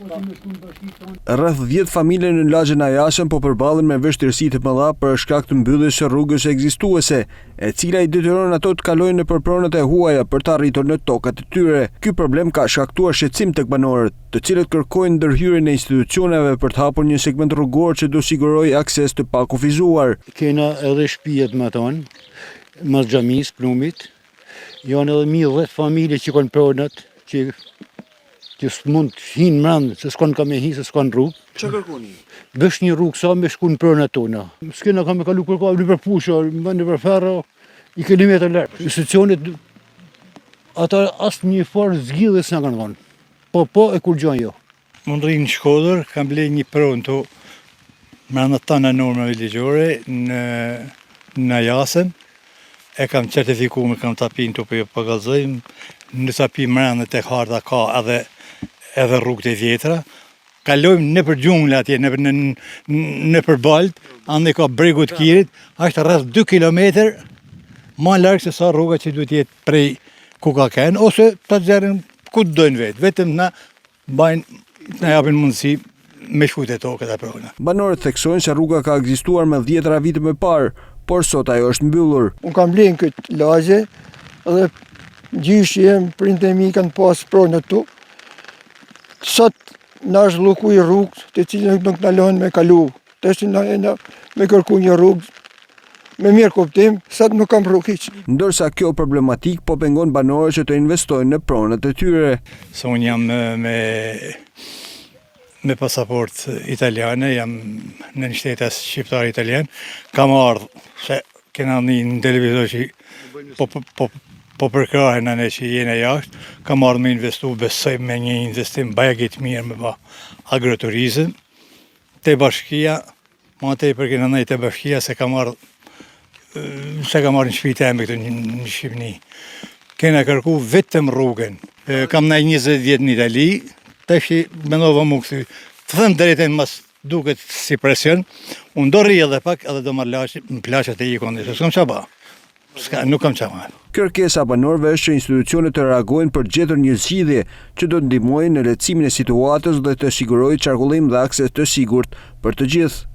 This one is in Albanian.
Rreth 10 familje në lagjen Ajasën po përballen me vështirësi të mëdha për shkak të mbylljes së rrugës ekzistuese, e cila i detyron ato të kalojnë nëpër pronat e huaja për të arritur në tokat e tyre. Ky problem ka shkaktuar shqetësim tek banorët, të cilët kërkojnë ndërhyrjen e institucioneve për të hapur një segment rrugor që do sigurojë akses të pakufizuar. Kena edhe shpijet matanë, mas xhamisë, Plumit, janë edhe mi 10 familje që kanë pronat, që që s'mund të hinë mrandë, se s'kanë ka me hi, se s'kanë rrugë. Që kërkoni? Veç një rrugë sa me shku në pronat tona. S'kena ka me kalu kërka, nëpër pusha, nëpër ferro, i kilometër larg. Institucionet, ata asë një farë zgjidhje s'na kanë dhonë. Po, po, e kurgjo jo. Unë rri në Shkodër, kam ble një pronë tu mrena tana normave ligjore në në Jasën. E kam certifiku me kam tapin tu po ju po kallzoj. Në tapi mrena tek harta ka edhe edhe rrugët e vjetra. Kalojmë nëpër xhungla atje, nëpër në, nëpër balt, andej ka bregut Kirit, është rreth 2 kilometër ma larg se sa rruga që duhet jetë prej ku ka kenë, ose ta nxjerrin ku të dojnë vetë, vetëm na Bajnë, na japin mundësi me shku te tokat e prona. Banorët theksojnë se rruga ka ekzistuar me dhjetëra vite më parë, por sot ajo është mbyllur. Unë kam ble në këtë lagje dhe gjyshi jem, prindët e mi kanë pas pronë këtu. Sot na është blloku një rrugë, të cilën nuk na lënë me kalu. Tash na jena me kërku një rrugë me mirëkuptim, sot nuk kam rrugë hiç. Ndërsa kjo problematikë po pengon banorët që të investojnë në pronat e tyre. Se unë jam me me pasaportë italiane, jam nënshtetas shqiptar italian, kam ardhë se kena ni në televizor që po, po, po, po përkrahen ne që jena jashtë, kam ardhë me investu, besoj me një investim bajagi të mirë me ba agroturizëm, Te bashkia, ma tepër kena nejt te bashkia se kam ardhë se kam ardhë në shpi teme këtu në Shqipni. Kena kërku vetëm rrugën. Kam nejt 20 vjet në Itali, tashi mendova m'u kthy. Të them drejtën mas duket si presion, unë do rri edhe pak edhe do marr laçi, në plaçat e ikon, se s'kam ça ba. S'ka, nuk kam ça ma. Kërkesa e banorëve është që institucionet të reagojnë për të gjetur një zgjidhje që do të ndihmojë në lehtësimin e situatës dhe të sigurojë qarkullim dhe akses të sigurt për të gjithë.